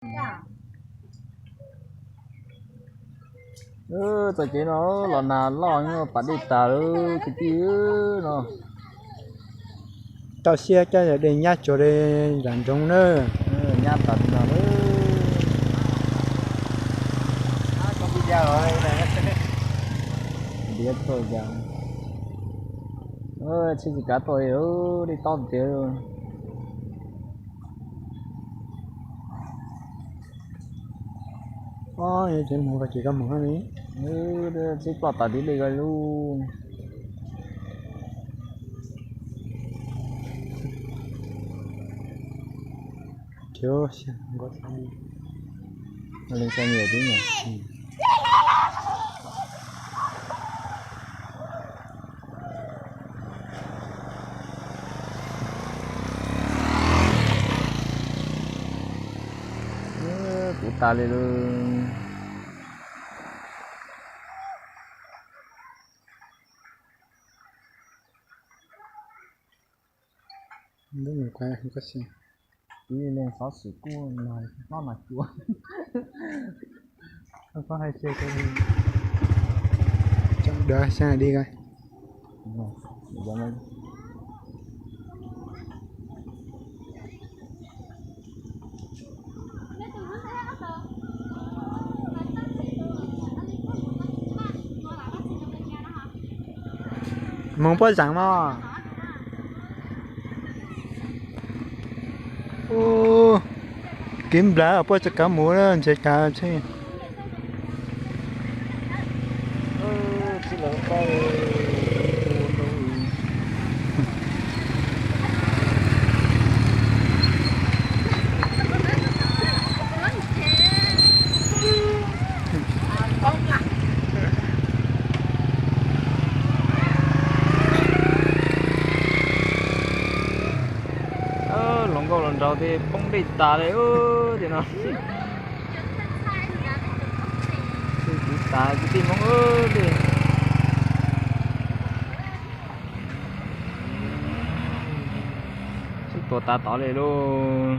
Txoj kev no los nag loj, pas dej tas lawm kwv tij no. Tau siab coj yog dej nyab tsuag li nram nroog na. Nyab tas li no lawm. Diav txog cas, tsis tsis kav tau li, dej tob tiag. Ob, yog tsev mus koj ces koj mus li. Tsis ploj tas tim dej ko lub. Leej xya nyiam tib nyuag. Kuv tas li lawm. Ntub mus kuv xyov. Kuv yeej xov xwm kuj nag hlob nag cua. Koj hais tias cov dawb xyab di ko. Moog puab zaam no. Kev nplawg puab tsi kav mus ntshe kav tsi. Hluas nkauj los nraud tej poob dej tas li tias no. Kuv tas kwv tij Hmoob tej. Sib tua tas tod li lauj.